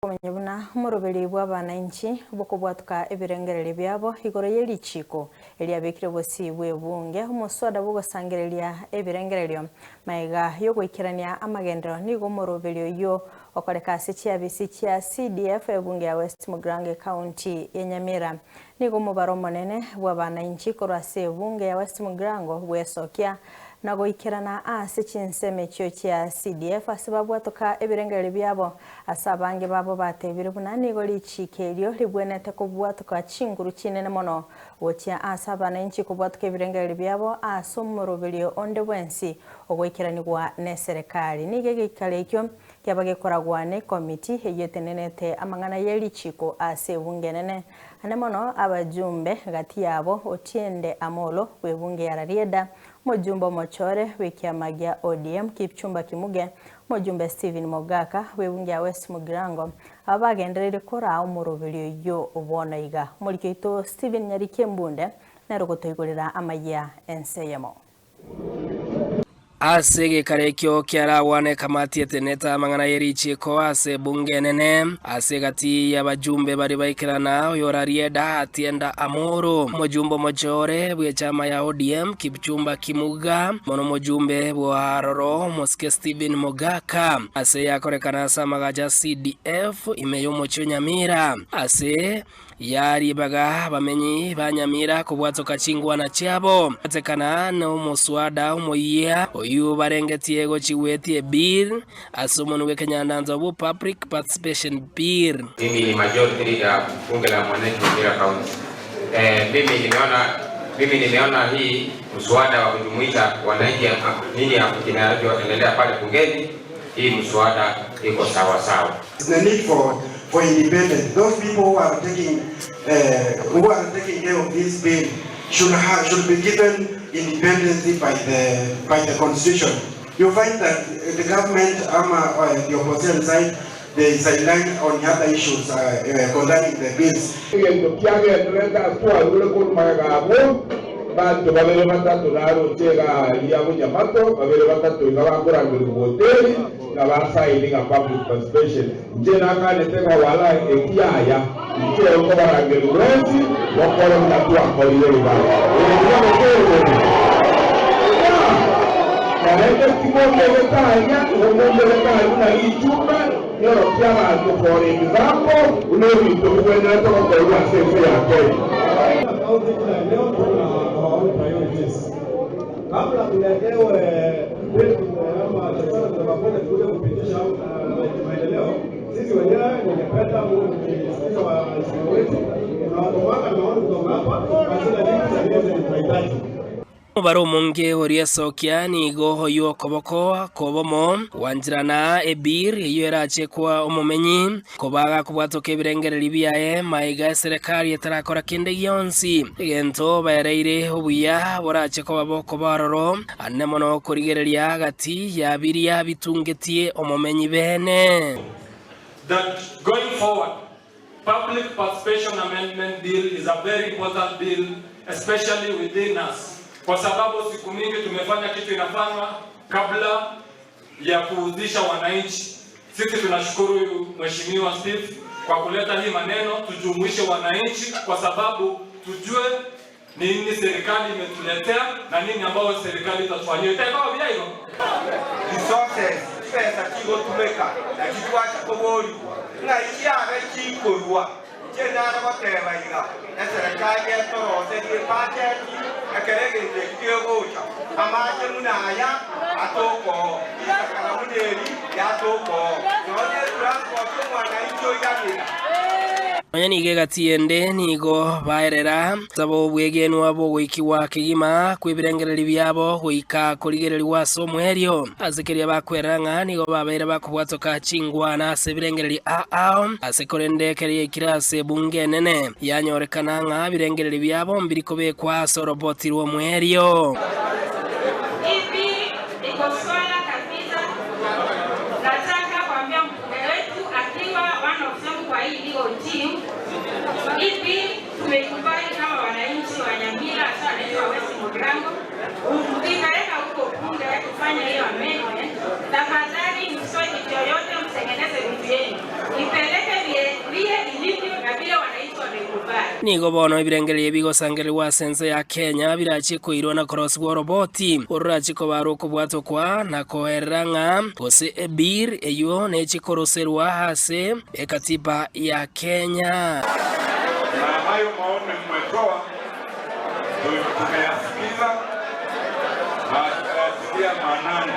Komanya buna omoroberi bw'abanainchi bw'okobwatoka ebirengererio biabo igoro ye richiiko eriabekire bosio bw'ebunge, omoswada bw'ogosangereria ebirengererio magega y'ogoikerania amagenderero nigo omoroberi oyio okoreka ase chiabisi chia CDF ebunge ya West Mugirango ekaunti ya Nyamira. Nigo omobaro omonene bw'abanainchi korwa ase ebunge ya West Mugirango bwesokia na goikerana ase chinsemo echio chia CDF ase babwatoka ebirengererio biabo Ase abange babo batebire buna nigo richiiko erio ribwenerete kobwatoka chinguru chinene mono gochia ase abananchi kobwatoka ebirengererio biabo ase omoroberio onde bwensi ogoikeranigwa neserekari. Nigo egeikaro ekio kiaba gekoragwa nekomiti eyio etenenete amang'ana ye richiiko ase ebunge enene. Ande mono abajumbe gati yabo Otiende Amolo bw'ebunge ya Rarieda, omojumbe omochore bw'ekiama gia ODM Kipchumba Kimuge, Omojumbe Stephen Mogaka bw'ebunge ya West Mugirango, aba bagendereire koraa omoroberio oyio bono iga. Omoriki oito Stephen Nyariki Embunde nere ogotoigorera amayia ense eyemo. Ase egekaro ekio kiaragwane ekamati etenete amang'ana ye richiiko ase ebunge enene, ase egati y'abajumbe baria baikerana, oyorarieda atienda Amuru, omojumbe omochore bw'echama ya ODM, Kipchumba Kimuga, mono omojumbe bw'aroro omosike Stephen Mogaka, ase yakorekana ase amagacho a CDF ime y'omochie o Nyamira, ase ya ribaga abamenyi ba Nyamira kobwatoka chingwana chiabo, batekana nomoswada omoyia oyio barengetie gochigwetie ebill ase omonwe bw'ekenyandanto bwo Public Participation Bill. Mimi ni majority leader bunge la mwananchi Nyamira County. Eh, mimi nimeona mimi nimeona hii mswada wa kujumuisha wananchi nini kinachoendelea pale bungeni, hii mswada iko sawa sawa. The need for independence. Those people who are taking who are taking care of this bill should be given independence by the constitution. You find that the government ama the opposition side, they sideline on other issues concerning the bills. Egento kiagendererete ase twarure korwa magega abwo, banto babere batato naroche iga aria bonyamato, babere batato iga bakorangerigwa boteri, ng'a basaini ng'a public participation. Inche nakanete ng'a wala eki yaya, inche nkobarangeria bwensi mokore buna twakorire iga. Eye nigo togokora. Naende timombegete aria, igo mombegete aria buna richumbe, nyorokia abanto for example, buna ebinto bigwenerete gokorwa ase ense ya Kenya. Kabla tuletewe ama chochote tutakapokuja kuja kupitisha maendeleo, sisi wenyewe ningependa mkisikiza waheshimiwa wetu, tunawatomanga maoni kutoka hapa kwa zile vitu zenyewe zenye tunahitaji. Omobaro omonge oria esokia nigo oyio okoboko kw'obomo gwancherana ebir eyio erache koa omomenyi koba agakobwatoka ebirengererio biaye maiga eserekari etarakora kende gionsi egento baereire obuya borache koba bokoba ororo ande mono korigereria gati ya biria bitungetie omomenyi bene. That going forward, Public Participation Amendment Bill is a very important bill especially within us, kwa sababu siku mingi tumefanya kitu inafanywa kabla ya kuhusisha wananchi. Sisi tunashukuru Mheshimiwa Steve kwa kuleta hii maneno, tujumuishe wananchi kwa sababu tujue nini serikali imetuletea na nini ambayo serikali itatufanyia. Itaikuwa vya hilo Resources chibesa chigotumeka nachi twacha koborigwa ng'ai chiabe chikorwa chenare goteba iga eserekari etoroserie ebudget ekere egento eki kegocha amache muna aya atokoo risakara muna eri yatokoo nonye transport omwananchi oiranera. Nonya nigo egati ende nigo baerera saba obwegenwa bw'ogoikigwa kegima kw'ebirengererio biabo goika korigererigwa ase omoerio. Ase keria bakwerera ng'a nigo babeire bakobwatoka chingwana ase ebirengererio ao, ase korende ekero yaikire ase ebunge enene, yanyorekana ng'a ebirengererio biabo mbiri kobekwa ase oroboti rw'omoerio. Hivi iko swala kabisa, nataka kuambia mbunge wetu akiwa one of them kwa hii legal team, hivi tumekubali kama wananchi wa Nyamira hasa wananchi wa West Mugirango, mkipeleka huko bunge kufanya hiyo amendment, tafadhali msitoe kitu yoyote, mtengeneze vitu yenu, ipeleke. Nigo bono ebirengererio bigosangererigwa ase ense ya Kenya birachie koirwa na korosigwa oroboti ororache koba rokobwatokwa na koerera ng'a gose ebill eyio nechie koroserwa ase ekatiba ya Kenya. Na hayo maoni mmetoa tumeyasikiza na tutayatilia maanani.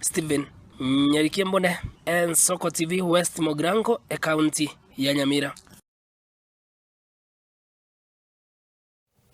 Stephen Nyariki Mbune, Ensoko TV, West Mogrango, Ekaunti ya Nyamira.